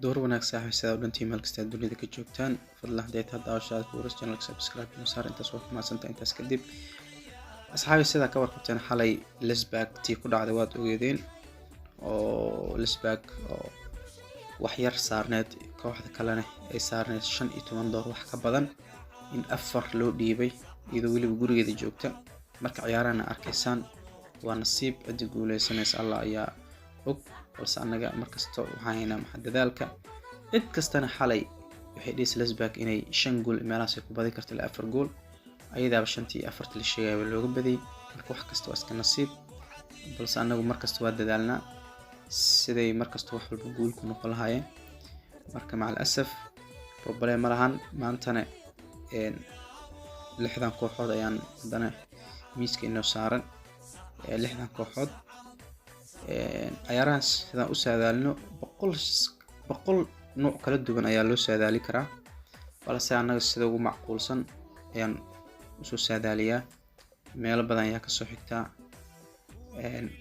Door wanaag saaxiib, sidaa u dhantiin meel kasta aad dunida ka joogtaan. Fadlan hadday tahay daawashaada kuuras channelka subscribe noo saar. Intaas waa ku mahadsantahay. Intaas kadib, asxaabi, sidaa ka warqabteen, xalay Lisbak tii ku dhacday waad ogeedeen, oo Lisbak oo wax yar saarneed, kooxda kalena ay saarneed 15 door wax ka badan, in afar loo dhiibay iyadoo weliba gurigeeda joogta. Marka ciyaarahana arkaysaan waa nasiib, cidda guuleysanaysa Allah ayaa og, balse annaga markasta waxaan haynaa maxa dadaalka. Cid kastana xalay waxay dhihis Lisbak inay shan gool meelahaas ay ku badi karto ilaa afar gool, ayadaaba shantii iyo afartii la sheegaya looga badiyay. Marka wax kasta waa iska nasiib, balse annagu markasta waa dadaalnaa siday markasta wax walba guul ku noqon lahaayeen. Marka macal asaf problem ma lahan. Maantana 60 kooxood ayaan haddana miiska inoo saaran, 60 kooxood. Ciyaarahaas sidaan u saadaalino 100 nuuc kala duwan ayaa loo saadaali karaa, balse annaga sida ugu macquulsan ayaan usoo saadaaliyaa. Meelo badan ayaa kasoo xigtaa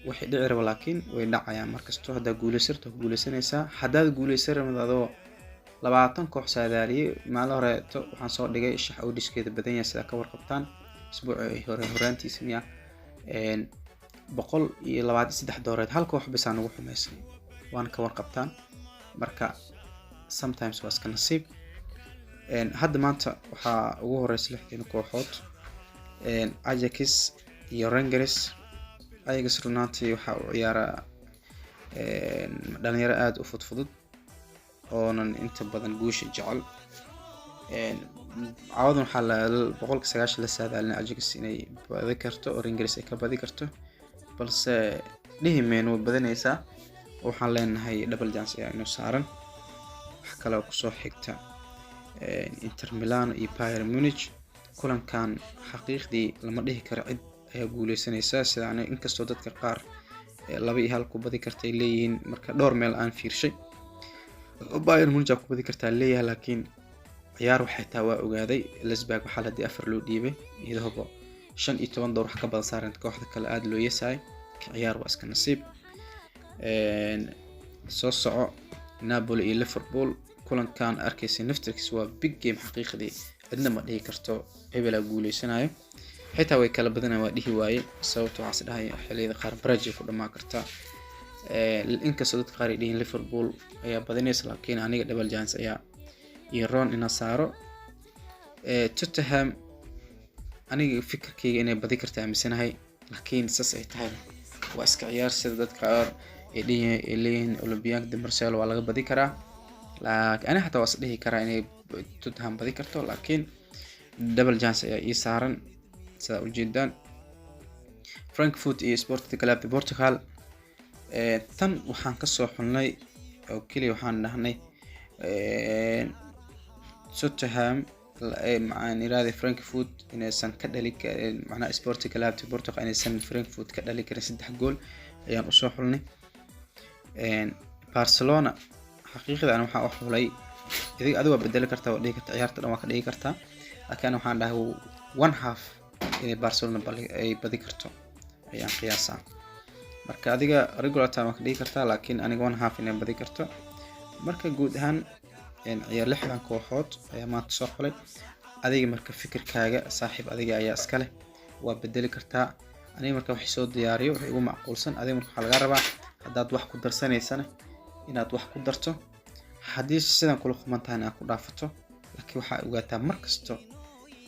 waxay dhici raba, laakiin way dhacayaan. Markasto haddaa guuleysarto waa guuleysanaysaa, haddaad guuleysan rabid adoo 20 koox saadaaliyay. Maalin horeeto waxaan soo dhigay shax oddskeeda badan yahay, sidaa ka warqabtaan, isbuuci hore horaantiisa miya, 123 dooreed hal koox bisaa nagu xumaysay, waana ka warqabtaan. Marka sometimes waa iska nasiib. Hadda maanta waxaa ugu horeysa lixdeena kooxood, Ajax iyo Rangers. Ajax runaantii waxaa u ciyaaraa dhalinyaro aada u fudfudud oonan inta badan guusha jecel. Caawadan waxaa 90% la saadaalina Ajax inay badi karto oo Rangers ay ka badi karto, balse dhihi mayno way badanaysaa. Waxaan leenahay double chance ayaa inoo saaran. Wax kale oo kusoo xigta, Inter Milano iyo Bayern Munich. Kulankan xaqiiqdii lama dhihi karo cid ayaa guuleysanaysa sida inkastoo dadka qaar 2-1 ku badi kartay leeyihiin. Marka dhowr meel aan fiirshay, Bayern Munich aa ku badi kartaa leeyahay, laakiin ciyaar waxay taa waa ogaaday. Lesberg waxaa hadii afar loo dhiibay iyadooba 15 door wax ka badan saaran kooxda kale aada loo yesaay. Ka ciyaar waa iska nasiib. Soo soco, Napoli iyo Liverpool. Kulankan arkaysa naftirkiis waa big game xaqiiqdii. Cidna ma dhihi karto hebelaa guuleysanayo, xitaa way kala badana waa dhihi waaye. Sababta waxaas dhahay, xilliyada qaar baraj ay ku dhamaan kartaa, inkastoo dadka qaar ay dhihiin Liverpool ayaa badinaysa, laakiin aniga double chance ayaa iyo ron ina saaro. Tottenham aniga fikirkeyga inay badi karta aaminsanahay, laakiin saas ay tahay waa iska ciyaar. Sida dadka qaar ay dhihi ay leeyihiin Olympique de Marseille waa laga badi karaa, laakiin ani xataa waa is dhihi karaa inay Tottenham badi karto, laakiin double chance ayaa ii saaran sidaa ujeedaan. Frankfurt iyo Sporting Club de Portugal, tan waxaan kasoo xulnay oo keliya waxaan dhahnay Tottenham, maxaan iraahday, Frankfurt inaysan ka dhali karin, macnaha Sporting Club de Portugal inaysan Frankfurt ka dhali karin saddex gool ayaan usoo xulnay. Barcelona xaqiiqda ana waxaan u xulay, adiga waa bedeli kartaa, waa dhigi kartaa, ciyaarta dhan waa ka dhigi kartaa, laakiin ana waxaan dhahay one half inay Barcelona ay badi karto ayaan qiyaasaa. Marka adiga regular time waa ka dhigi kartaa, laakiin aniga one half inay badi karto. Marka guud ahaan ciyaar 60 kooxood ayaa maanta soo xulay. Adiga marka fikirkaaga, saaxiib, adiga ayaa iska leh, waa bedeli kartaa. Aniga marka wax soo diyaariyo waxay igu macquulsan. Adiga marka waxaa lagaa rabaa haddaad wax ku darsanaysana inaad wax ku darto, haddii sidan kula quman tahayna aad ku dhaafato. Laakiin waxaa ogaataa mar kasto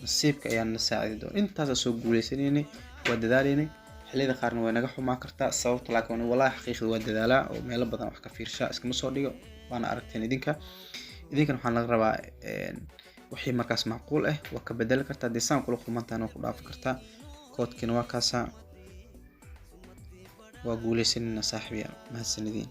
nasiibka ayaan na saacidi doona. Intaasa soo guuleysanaynay, waa dadaalaynay, xilliyada qaarna way naga xumaan kartaa sababta, laakiin wallahi xaqiiqda waa dadaalaa oo meelo badan wax ka fiirshaa, iskama soo dhigo, waana aragteen idinka. Idinkana waxaan laga rabaa wixii markaas macquul ah waa ka bedeli kartaa, haddii saan kula quman tahayna waa ku dhaafi kartaa. Koodkiina waa kaasaa. Waa guuleysanayna saaxiibayaal, mahadsanidin.